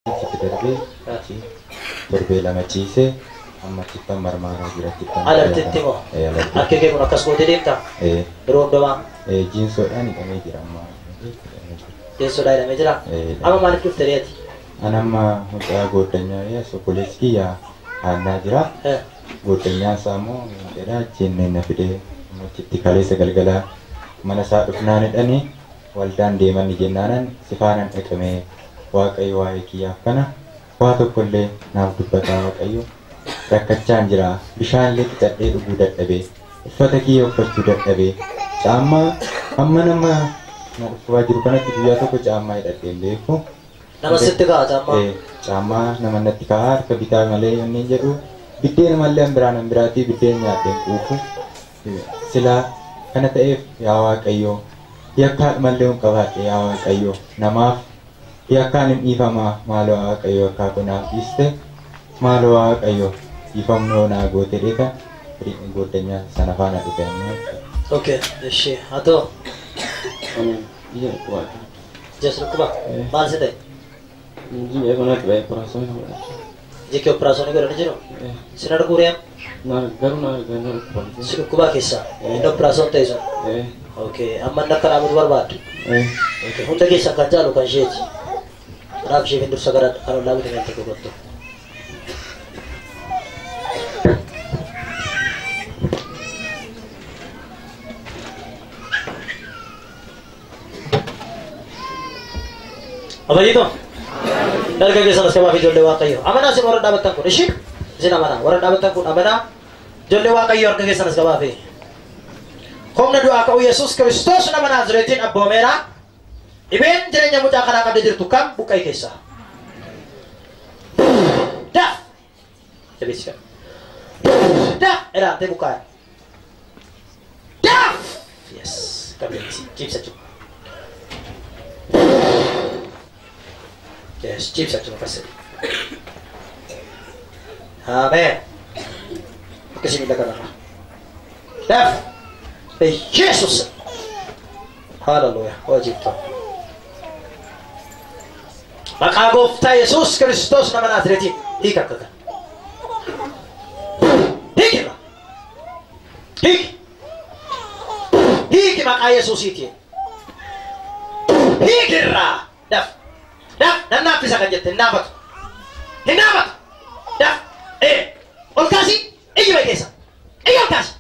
Achitti darbee achi torbee lama ciisee amma achittan marmaaraa jira. Achittan Alartitti moo? Alartitti. Harki kee kun akkas gootee deemtaa? Ee. Yeroo hundumaa Jiinsoodhaan hidhamee jira amma. Hidhamee jira. Jiinsoodhaan hidhamee jira? Ee. Amma maaliif dhufte reeti? An amma mucaa gooddanyaa as obboleessi kiyya aannaa jira. Gooddanyaan isaa immoo jedha achiin na fidee achitti kaleessa galgala mana isaa dhufnaan hidhanii waldaan deemanni jennaanan sifaanan dhaqamee Waaqayyo waa'ee kiyyaaf kana waa tokkollee naaf dubbataa. Waaqayyo rakkachaan jira, bishaanillee qicadhee dhuguu dadhabee, uffata kiyya uffachuu dadhabee, caammaa hamma nama na dhukkubaa jiru kanatti guyyaa tokko caammaa hidhadhee hin beeku. Nama sitti ka'a caammaa? Caammaa nama natti ka'a harka bitaa malee inni jedhu biddeen mallee an biraan an biraatii biddeen nyaadheen quufu. Silaa kana ta'eef yaa Waaqayyo yakkaa mallee hin qabaadhe, yaa Waaqayyo namaaf yakkaan hin dhiifamaa, maaloo Waaqayyo yakkaa koo naaf dhiiste, maaloo Waaqayyo dhiifamnoo naa goote dheeta gooddanyaa sana faana dhufe amma. Okay, ishee haa ta'u. Ani ija dhukkubaati. Ija si dhukkuba? Maal si ta'e? Iji kun natti ba'e operaasyoonii godhate. Iji kee operaasyoonii godhanii jiru? Sin arguu reem? Garuu na argaa na dhukkuba. Si dhukkubaa keessaa? Inni operaasyoon ta'e sun? Okay, amma inni akka dhaabatu barbaaddu? Okay, hunda keessaa kan caalu kan isheeti. Kanaaf isheef hin dursa gara kan ollaa bitameen tokko kottu. Abajiito. Darga keessan as qabaaf ijoollee Waaqayyo. Amanaa isin warra dhaabattan kun ishi isin amanaa warra dhaabattan kun amanaa ijoollee Waaqayyo harka keessan as qabaafi. Humna du'aa ka'uu Yesuus Kiristoos nama Naazreetiin abboomeera. Dhibeen jireenya mucaa kanaa qabdee jirtu kam buqqa'e keessaa? Daf! Jabeessi qabi. Daf! Ilaantee buqqa'e. Daf! Yes. Qabeessi ciibsachuu. Yes, ciibsachuu akkas jedhe. Ameen. Akkasii miila kanarra. Daf! Yesuus. Hallelujah. Hojiitu. Maqaa gooftaa Yesuus Kiristoos nama Naazreetiin hiika akka kana. Hiikirra. Hiiki. Hiiki maqaa Yesuusiitiin. Hiikirra. Daf. Daf. Nan naaffisa kan jette hin naafatu. Hin naafatu. Daf. Ee. Ol kaasi. Iyyi ba'e keessa. Iyyi ol kaasi.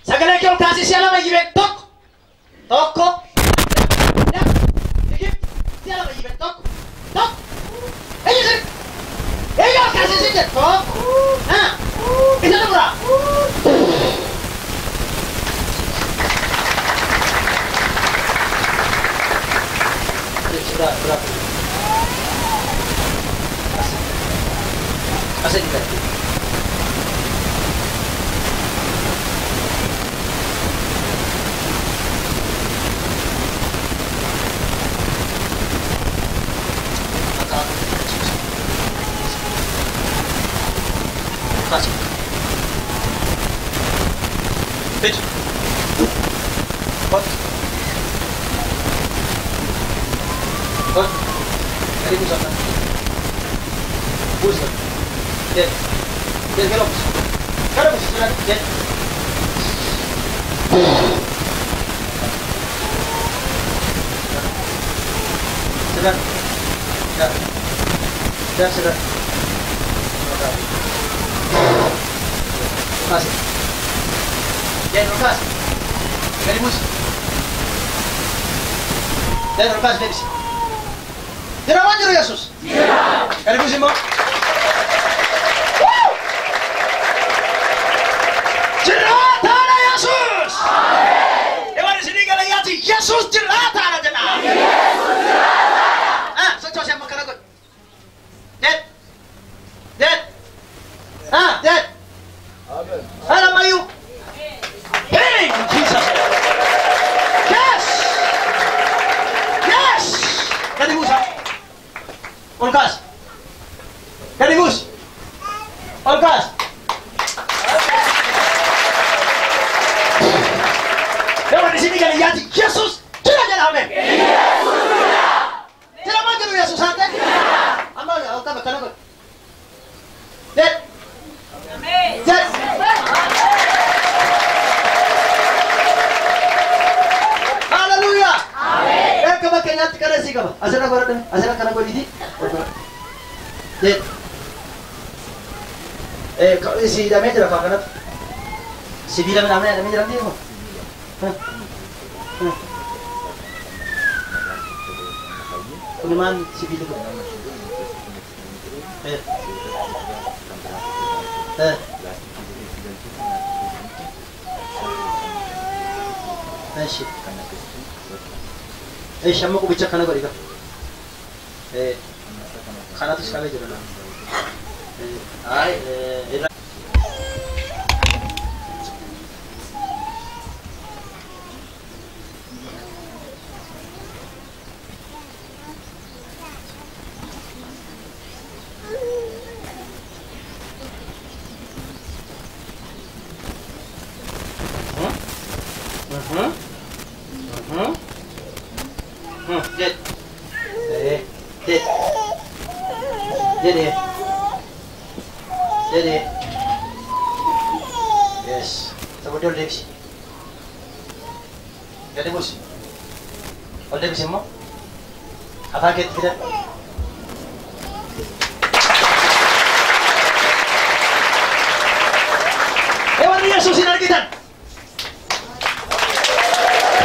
Sagalee kee ol kaasi si'a lama iyyi ba'e tokko. Tokko. Daf. Hiiki. Si'a lama iyyi ba'e tokko. Tokko. Iyyi sirri. Iyyi ol kaasi sin jedhe tokko. Ha. Isa xumuraa. Sudah berapa? Asik juga. Kasih. Pit. Kot. Kot. Kali busa. Busa. Jet. Jet kalau bus. Kalau bus sudah jet. Sudah. Sudah. Sudah, sudah. Kasih. Jet, lepas. Kali bus. Jet, lepas, Davis. Jira waan jiru Yesuus. Jira. Kali bus immoo. Jiraataadha Yesuus. Ewan isinii galayyaati Yesuus jiraataadha jedha. Yesuus jiraataadha. Ah, sochoosee amma kana godhi. Jet. Jet. Ah, jet. Amen. Alamayu. Hey, Jesus. Yes. Yes. Gadi buusa. Ol kaas. Gadi buus. Ol kaas. Dewan di sini galayyaati Yesuus jira jedha amen. Yesuus jira. Jira maal jedhu Yesuus haate? Amma Addunyaatti kana sii qaba. Asirra godhadhu. Asirra kana godhiti. Jedh. Si hidhamee jira kaa kanatti. Sibiila midhaan hidhamee jira miti kun. Kun maal sibiilli kun? Eshi. Eshi amma qubicha kana godhi gaa. Kanatu si qabee jira. Ay, irra. Jedh. Jedh. Jedh. Jedh. Yes. Isa booddee ol deebisi. Gadi buusi. Ol deebisi immoo. Afaan keetti fidadhu. Warri Yesuusin argitan.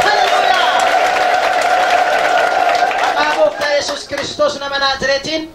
Haleluuyaa! Maqaa gooftaa Yesuus Kiristoos nama Naazireetiin.